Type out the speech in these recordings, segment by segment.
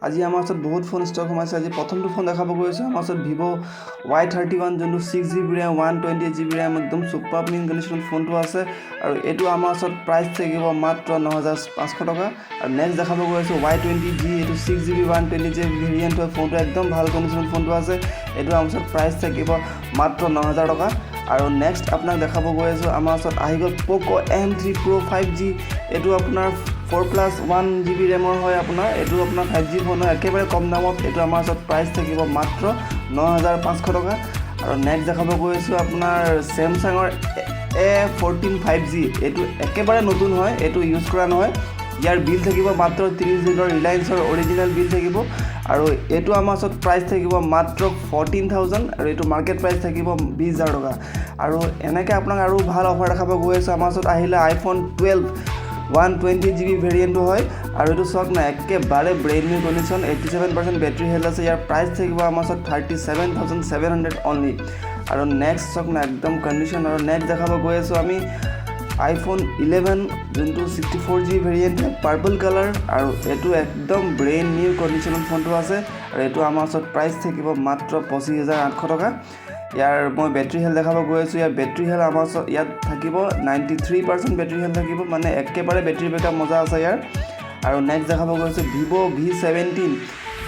আজি আমাৰ ওচৰত বহুত ফোন ষ্টক সোমাইছে। আজি প্ৰথমটো ফোন দেখাব গৈ আছোঁ। আমাৰ ওচৰত ভিভ' ৱাই 31, যোনটো 6 GB RAM, 128 GB RAM, একদম ছুপাৰ মিন কণ্ডিশ্যনত ফোনটো আছে। আৰু এইটো আমাৰ ওচৰত প্ৰাইচ থাকিব মাত্ৰ 9500 টকা। আৰু নেক্সট দেখাব গৈ আছোঁ ৱাই 20 জি। এইটো 6 GB 120 GB variant হয়। ফোনটো একদম ভাল কণ্ডিশ্যনত ফোনটো আছে। এইটো আমাৰ ওচৰত প্ৰাইচ থাকিব মাত্ৰ 9000 টকা। আৰু নেক্সট আপোনাক দেখাব গৈ আছোঁ, আমাৰ ওচৰত আহি গ'ল প'ক' এম 3 প্ৰ' 5জি। এইটো আপোনাৰ 4 + 1 GB ৰেমৰ হয় আপোনাৰ। এইটো আপোনাৰ 5জি ফোন হয়, একেবাৰে কম দামত। এইটো আমাৰ ওচৰত প্ৰাইচ থাকিব মাত্ৰ 9500 টকা। আৰু নেক্সট দেখাব গৈ আছোঁ আপোনাৰ চেমচাঙৰ এ 14 5জি। এইটো একেবাৰে নতুন হয়, এইটো ইউজ কৰা নহয়। ইয়াৰ বিল থাকিব মাত্ৰ 30 দিনৰ, ৰিলায়েন্সৰ অৰিজিনেল বিল থাকিব। আৰু এইটো আমাৰ ওচৰত প্ৰাইচ থাকিব মাত্ৰ 14,000 আৰু এইটো মাৰ্কেট প্ৰাইচ থাকিব 20,000 টকা। আৰু এনেকৈ আপোনাক আৰু ভাল অফাৰ দেখাব গৈ আছোঁ। আমাৰ ওচৰত আহিলে আইফোন 12, 120 GB ভেৰিয়েণ্টটো হয়। আৰু এইটো চাওক না, একেবাৰে brand new condition, 87% battery health আছে। ইয়াৰ প্ৰাইচ থাকিব আমাৰ ওচৰত 37,700 অনলি। আৰু নেক্সট চাওক না, একদম কণ্ডিশ্যন। আৰু নেক্সট দেখাব গৈ আছোঁ আমি আইফোন 11, যোনটো 64 জিবি ভেৰিয়েণ্ট হয়, পাৰ্পল কালাৰ। আৰু এইটো একদম ব্ৰেণ্ড নিউ কণ্ডিশ্যনত ফোনটো আছে। আৰু এইটো আমাৰ ওচৰত প্ৰাইচ থাকিব মাত্ৰ 25,800 টকা। ইয়াৰ মই বেটেৰী হেল্থ দেখাব গৈ আছোঁ। ইয়াৰ বেটেৰী হেল্থ আমাৰ ওচৰত ইয়াত থাকিব 93% বেটেৰী হেল্থ থাকিব, মানে একেবাৰে বেটেৰী বেকআপ মজা আছে ইয়াৰ। আৰু নেক্সট দেখাব গৈ আছোঁ ভিভ' ভি 17।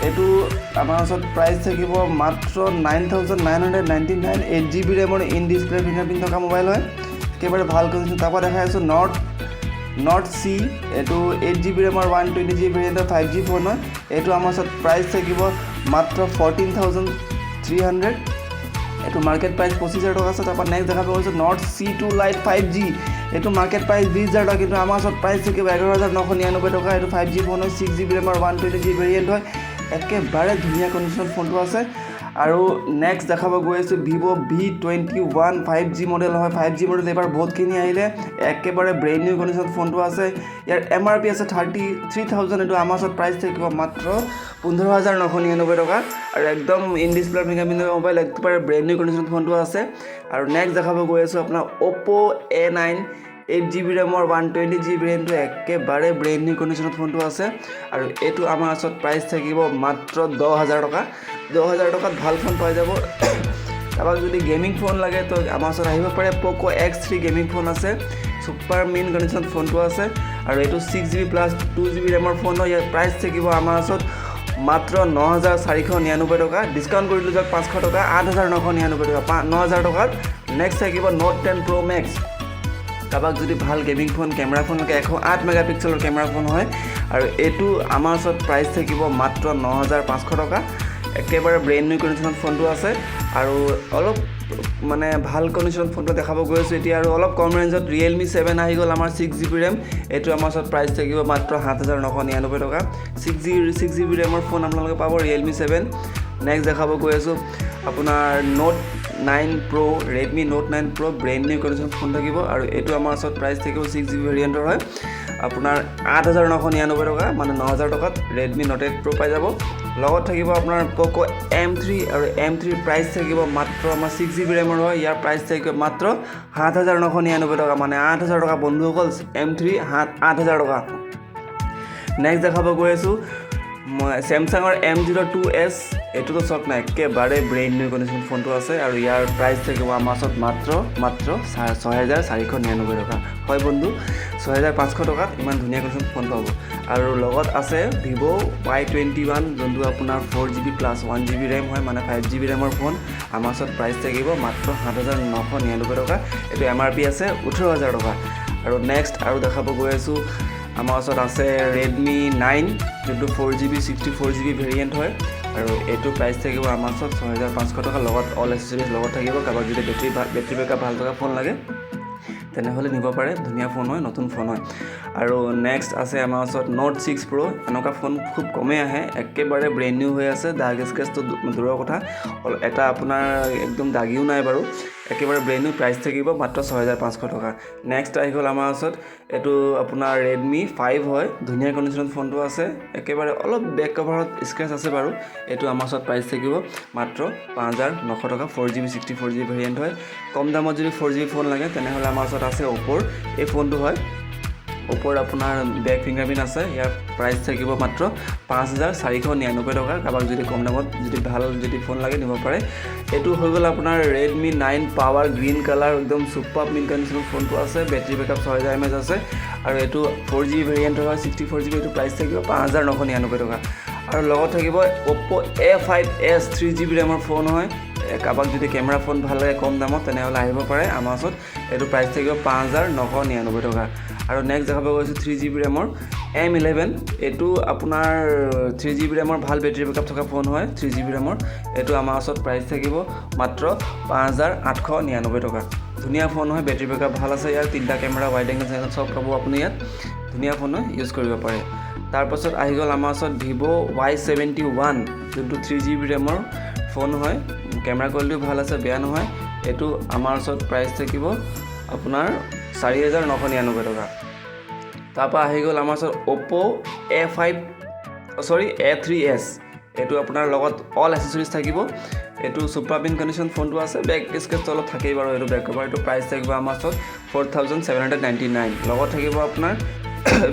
এইটো আমাৰ ওচৰত প্ৰাইচ থাকিব মাত্ৰ 9999, 8 জিবি ৰেমৰ, ইন ডিছপ্লে ফিংগাৰপ্ৰিণ্ট থকা মোবাইল হয়, একেবাৰে ভাল কণ্ডিশ্যন। তাৰপৰা দেখাই আছোঁ নৰ্ড চি। এইটো 8 জিবি ৰেমৰ, 120 জিবি ভেৰিয়েণ্টৰ 5জি ফোন হয়। এইটো আমাৰ ওচৰত প্ৰাইচ থাকিব মাত্ৰ 14,300। এইটো মাৰ্কেট প্ৰাইচ 25,000 টকা আছে। তাৰপৰা নেক্সট দেখাব গৈছোঁ নৰ্ড চি 2 লাইট 5জি। এইটো মাৰ্কেট প্ৰাইচ 20,000 টকা, কিন্তু আমাৰ ওচৰত প্ৰাইচ থাকিব 11,999 টকা। এইটো 5জি ফোন হয়, 6 জিবি ৰেমৰ, 120 জিবি ভেৰিয়েণ্ট হয়, একেবাৰে ধুনীয়া কণ্ডিশ্যনত ফোনটো আছে। আৰু নেক্সট দেখাব গৈ আছোঁ ভিভ' ভি 21, 5জি মডেল হয়। 5জি মডেল এইবাৰ বহুতখিনি আহিলে। একেবাৰে ব্ৰেণ্ড নিউ কণ্ডিশ্যনত ফোনটো আছে। ইয়াৰ এমআৰপি আছে 33,000। এইটো আমাৰ ওচৰত প্ৰাইচ থাকিব মাত্ৰ 15,999 টকা। আৰু একদম ইন ডিছপ্লে ফিংগাৰপ্ৰিণ্ট মোবাইল, একেবাৰে ব্ৰেণ্ড নিউ কণ্ডিশ্যনত ফোনটো আছে। আৰু নেক্সট দেখাব গৈ আছোঁ আপোনাৰ অ'প্প' এ 9, 8 জিবি ৰেমৰ, 120 জিবি ৰেমটো, একেবাৰে ব্ৰেণ্ড নিউ কণ্ডিশ্যনত ফোনটো আছে। আৰু এইটো আমাৰ ওচৰত প্ৰাইচ থাকিব মাত্ৰ 10,000 টকা। 10,000 টকাত ভাল ফোন পাই যাব। কাৰোবাক যদি গেমিং ফোন লাগে, তো আমাৰ ওচৰত আহিব পাৰে। প'ক' এক্স 3 গেমিং ফোন আছে, ছুপাৰ মিন কণ্ডিশ্যনত ফোনটো আছে। আৰু এইটো 6 জিবি প্লাছ 2 জিবি ৰেমৰ ফোন হয়। ইয়াৰ প্ৰাইচ থাকিব আমাৰ ওচৰত মাত্ৰ 9499 টকা। ডিছকাউণ্ট কৰি দিলোঁ যাওক 500 টকা, 8999 টকা, 9000 টকাত। নেক্সট থাকিব নোট 10 প্ৰ' মেক্স। কাৰোবাক যদি ভাল গেমিং ফোন, কেমেৰা ফোন লাগে, 108 মেগা পিক্সেলৰ কেমেৰা ফোন হয়। আৰু এইটো আমাৰ ওচৰত প্ৰাইচ থাকিব মাত্ৰ 9500 টকা। একেবাৰে ব্ৰেণ্ড নিউ কণ্ডিশ্যনত ফোনটো আছে। আৰু অলপ মানে ভাল কণ্ডিশ্যনত ফোনটো দেখাব গৈ আছোঁ এতিয়া। আৰু অলপ কম ৰেঞ্জত ৰিয়েলমি 7 আহি গ'ল আমাৰ, 6 জিবি ৰেম। এইটো আমাৰ ওচৰত প্ৰাইচ থাকিব মাত্ৰ 7999 টকা। 6 জিবি ৰেমৰ ফোন আপোনালোকে পাব ৰিয়েলমি 7। নেক্সট দেখাব গৈ আছোঁ আপোনাৰ নোট 9 প্ৰ', ৰেডমি নোট 9 প্ৰ', ব্ৰেণ্ড নিউ কণ্ডিশ্যন ফোন থাকিব। আৰু এইটো আমাৰ ওচৰত প্ৰাইচ থাকিব, 6 জিবি ভেৰিয়েণ্টৰ হয় আপোনাৰ, 8999 টকা, মানে 9000 টকাত ৰেডমি নোট 8 প্ৰ' পাই যাব। লগত থাকিব আপোনাৰ প'ক' এম 3। আৰু এম 3ৰ প্ৰাইচ থাকিব মাত্ৰ আমাৰ, 6 জিবি ৰেমৰ হয়, ইয়াৰ প্ৰাইচ থাকিব মাত্ৰ 7999 টকা, মানে 8000 টকা। বন্ধুসকল, এম 3 8,000 টকা। নেক্সট দেখাব গৈ আছোঁ মই চেমচাঙৰ এম 02 এছ। এইটোতো চাওক না, একেবাৰে ব্ৰেণ্ড নিউ কণ্ডিশ্যন ফোনটো আছে। আৰু ইয়াৰ প্ৰাইচ থাকিব আমাৰ ওচৰত মাত্ৰ মাত্ৰ 6499 টকা। হয় বন্ধু, 6500 টকাত ইমান ধুনীয়া কণ্ডিশ্যন ফোন পাব। আৰু লগত আছে ভিভ' ৱাই 21, যোনটো আপোনাৰ 4 GB plus 1 GB RAM হয়, মানে 5 জিবি ৰেমৰ ফোন। আমাৰ ওচৰত প্ৰাইচ থাকিব মাত্ৰ 7999 টকা। এইটো এমআৰপি আছে 18,000 টকা। আৰু নেক্সট আৰু দেখাব গৈ আছোঁ, আমাৰ ওচৰত আছে ৰেডমি 9, যোনটো 4 GB 64 GB variant হয়। আৰু এইটো প্ৰাইচ থাকিব আমাৰ ওচৰত 6500 টকা, লগত অল এচেচৰিজ লগত থাকিব। কাৰোবাক যদি বেটেৰী বেকআপ ভাল থকা ফোন লাগে, তেনেহ'লে নিব পাৰে। ধুনীয়া ফোন হয়, নতুন ফোন হয়। আৰু নেক্সট আছে আমাৰ ওচৰত নোট 6 প্ৰ'। এনেকুৱা ফোন খুব কমেই আহে। একেবাৰে ব্ৰেণ্ড নিউ হৈ আছে। দাগ স্ক্ৰেচটো দূৰৰ কথা, এটা আপোনাৰ একদম দাগিও নাই বাৰু। একেবাৰে ব্ৰেণ্ড নিউ, প্ৰাইচ থাকিব মাত্ৰ 6500 টকা। নেক্সট আহি গ'ল আমাৰ ওচৰত এইটো আপোনাৰ ৰেডমি 5 হয়। ধুনীয়া কণ্ডিশ্যনত ফোনটো আছে। একেবাৰে অলপ বেক কভাৰত স্ক্ৰেচ আছে বাৰু। এইটো আমাৰ ওচৰত প্ৰাইচ থাকিব মাত্ৰ 5900 টকা, 4 GB 64 GB variant হয়। কম দামত যদি 4 জিবি ফোন লাগে, তেনেহ'লে আমাৰ ওচৰত আছে অ'প'ৰ এই ফোনটো হয়। ওপৰত আপোনাৰ বেক ফিংগাৰপ্ৰিণ্ট আছে। ইয়াৰ প্ৰাইচ থাকিব মাত্ৰ 5499 টকা। কাৰোবাক যদি কম দামত যদি ভাল যদি ফোন লাগে, নিব পাৰে। এইটো হৈ গ'ল আপোনাৰ Redmi 9 power, green colour, একদম ছুপাৰ মিন কণ্ডিশ্যনৰ ফোনটো আছে। বেটেৰী বেকআপ 6000 এম এইচ আছে আৰু এইটো 4 জি ভেৰিয়েণ্টৰ হয়, 64 জিবি। এইটো প্ৰাইচ থাকিব 5999 টকা। আৰু লগত থাকিব অ'প্প' এ5এছ, 3 জিবি ৰেমৰ ফোন হয়। কাৰোবাক যদি কেমেৰা ফোন ভাল লাগে কম দামত, তেনেহ'লে আহিব পাৰে আমাৰ ওচৰত। এইটো প্ৰাইচ থাকিব 5999 টকা। আৰু নেক্সট দেখাব গৈছোঁ 3 জিবি ৰেমৰ এম 11। এইটো আপোনাৰ 3 জিবি ৰেমৰ ভাল বেটেৰী বেকআপ থকা ফোন হয়। 3 জিবি ৰেমৰ এইটো আমাৰ ওচৰত প্ৰাইচ থাকিব মাত্ৰ 5899 টকা। ধুনীয়া ফোন হয়, বেটেৰী বেকআপ ভাল আছে। ইয়াৰ তিনিটা কেমেৰা, ৱাইড এংগল চেংগল চব পাব আপুনি ইয়াত। ধুনীয়া ফোন হয়, ইউজ কৰিব পাৰে। তাৰপাছত আহি গ'ল আমাৰ ওচৰত ভিভ' ৱাই 71, যোনটো 3 জিবি ৰেমৰ ফোন হয়। কেমেৰা কোৱালিটিও ভাল আছে, বেয়া নহয়। এইটো আমাৰ ওচৰত প্ৰাইচ থাকিব আপোনাৰ 4999 টকা। তাৰপৰা আহি গ'ল আমাৰ ওচৰত অ'প্প' এ5, চৰি, এ3এছ। এইটো আপোনাৰ লগত অল এচেচৰিজ থাকিব। এইটো ছুপাৰ মিন কণ্ডিশ্যন ফোনটো আছে। বেক স্ক্ৰেচটো অলপ থাকেই বাৰু। এইটো বেক কভাৰ। এইটো প্ৰাইচ থাকিব আমাৰ ওচৰত 4799। লগত থাকিব আপোনাৰ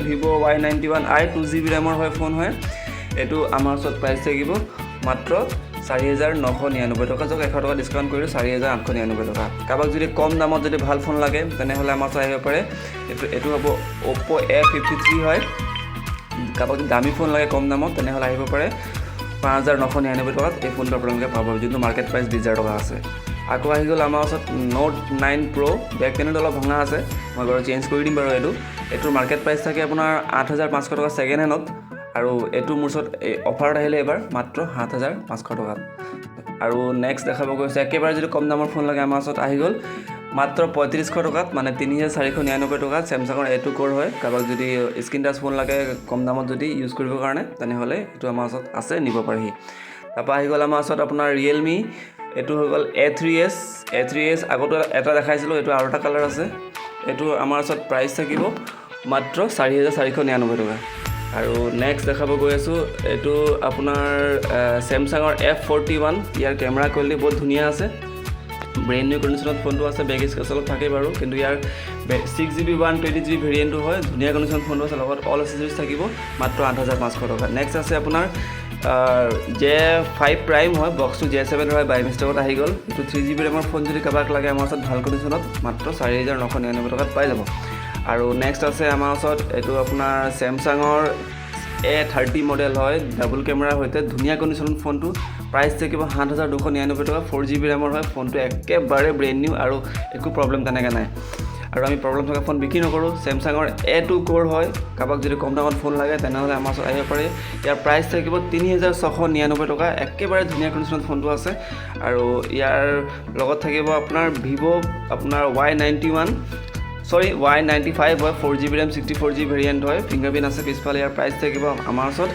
ভিভ' ৱাই 91 আই, 2 জিবি ৰেমৰ হয় ফোন হয়। এইটো আমাৰ ওচৰত প্ৰাইচ থাকিব মাত্ৰ 4999 টকা। য'ত 100 টকা ডিছকাউণ্ট কৰিলোঁ, 4899 টকা। কাৰোবাক যদি কম দামত যদি ভাল ফোন লাগে, তেনেহ'লে আমাৰ ওচৰত আহিব পাৰে। এইটো হ'ব অ'প্প' এ53 হয়। কাৰোবাক যদি দামী ফোন লাগে কম দামত, তেনেহ'লে আহিব পাৰে। 5999 টকাত এই ফোনটো আপোনালোকে পাব, যোনটো মাৰ্কেট প্ৰাইচ 20,000 টকা আছে। আকৌ আহি গ'ল আমাৰ ওচৰত নোট 9 প্ৰ'। বেক পেনেলটো অলপ ভঙা আছে, মই বাৰু চেঞ্জ কৰি দিম বাৰু এইটো। এইটোৰ মাৰ্কেট প্ৰাইচ থাকে আপোনাৰ 8500 টকা ছেকেণ্ড হেণ্ডত আৰু এইটো মোৰ ওচৰত এই অফাৰত আহিলে এইবাৰ মাত্ৰ 7500 টকাত। আৰু নেক্সট দেখাব গৈছোঁ, একেবাৰে যদি কম দামৰ ফোন লাগে, আমাৰ ওচৰত আহি গ'ল মাত্ৰ 3500 টকাত, মানে 3499 টকাত চেমচাঙৰ এ 2 ক'ৰ হয়। কাৰোবাক যদি স্ক্ৰীণ টাচ ফোন লাগে কম দামত যদি ইউজ কৰিবৰ কাৰণে, তেনেহ'লে এইটো আমাৰ ওচৰত আছে, নিব পাৰেহি। তাৰপৰা আহি গ'ল আমাৰ ওচৰত আপোনাৰ ৰিয়েলমি, এইটো হৈ গ'ল এ3এছ। এ3এছ আগতো এটা দেখাইছিলোঁ, এইটো আৰু এটা কালাৰ আছে। এইটো আমাৰ ওচৰত প্ৰাইচ থাকিব মাত্ৰ 4499 টকা। আৰু নেক্সট দেখাব গৈ আছোঁ, এইটো আপোনাৰ চেমচাঙৰ এফ 41। ইয়াৰ কেমেৰা কোৱালিটি বহুত ধুনীয়া আছে। ব্ৰেণ্ড নিউ কণ্ডিশ্যনত ফোনটো আছে। বেক স্ক্ৰেচ অলপ থাকেই বাৰু, কিন্তু ইয়াৰ 6 জিবি 120 জিবি ভেৰিয়েণ্টটো হয়। ধুনীয়া কণ্ডিশ্যন ফোনটো আছে, লগত অল এচেচৰিজ থাকিব, মাত্ৰ 8500 টকা। নেক্সট আছে আপোনাৰ জে 5 প্ৰাইম হয়, বক্সটো জে 7 হয়, বাই মিষ্টেকত আহি গ'ল। এইটো 3 জিবি ৰেমৰ ফোন যদি কাৰোবাক লাগে, আমাৰ ওচৰত ভাল কণ্ডিশ্যনত মাত্ৰ 4999 টকাত পাই যাব। আৰু নেক্সট আছে আমাৰ ওচৰত এইটো আপোনাৰ চেমচাঙৰ এ 30 মডেল হয়, ডাবল কেমেৰাৰ সৈতে ধুনীয়া কণ্ডিশ্যনত ফোনটো। প্ৰাইচ থাকিব 7299 টকা। 4 জিবি ৰেমৰ হয় ফোনটো, একেবাৰে ব্ৰেণ্ড নিউ আৰু একো প্ৰব্লেম তেনেকৈ নাই। আৰু আমি প্ৰব্লেম থকা ফোন বিক্ৰী নকৰোঁ। চেমচাঙৰ এ 2 ক'ৰ হয়। কাৰোবাক যদি কম দামত ফোন লাগে, তেনেহ'লে আমাৰ ওচৰত আহিব পাৰে। ইয়াৰ প্ৰাইচ থাকিব 3699 টকা। একেবাৰে ধুনীয়া কণ্ডিশ্যনত ফোনটো আছে। আৰু ইয়াৰ লগত থাকিব আপোনাৰ ভিভ' আপোনাৰ ৱাই 91, চৰি, ৱাই 95 হয়, 4 GB RAM, 64 GB variant হয়। ফিংগাৰপ্ৰিণ্ট আছে পিছফালে। ইয়াৰ প্ৰাইচ থাকিব আমাৰ ওচৰত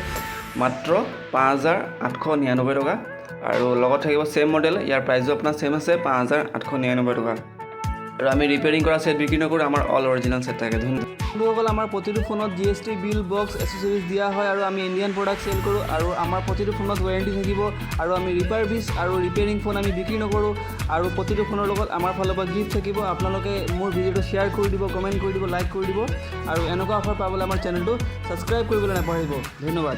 মাত্ৰ 5899 টকা। আৰু লগত থাকিব ছেম মডেল, ইয়াৰ প্ৰাইচো আপোনাৰ ছেম আছে, 5899 টকা। আৰু আমি ৰিপেয়াৰিং কৰা ছেট বিক্ৰী নকৰোঁ, আমাৰ অল অৰিজিনেল ছেট থাকে। ধন্যবাদ। বন্ধুসকল, আমাৰ প্ৰতিটো ফোনত জিএছটি বিল, বক্স, এচেচৰিজ দিয়া হয় আৰু আমি ইণ্ডিয়ান প্ৰডাক্ট চেল কৰোঁ আৰু আমাৰ প্ৰতিটো ফোনত ৱাৰেণ্টি থাকিব। আৰু আমি ৰিফাৰবিছ আৰু ৰিপেয়াৰিং ফোন আমি বিক্ৰী নকৰোঁ। আৰু প্ৰতিটো ফোনৰ লগত আমাৰ ফালৰ পৰা গিফ্ট থাকিব। আপোনালোকে মোৰ ভিডিঅ'টো শ্বেয়াৰ কৰি দিব, কমেণ্ট কৰি দিব, লাইক কৰি দিব আৰু এনেকুৱা অফাৰ পাবলৈ আমাৰ চেনেলটো ছাবস্ক্ৰাইব কৰিবলৈ নাপাহৰিব। ধন্যবাদ।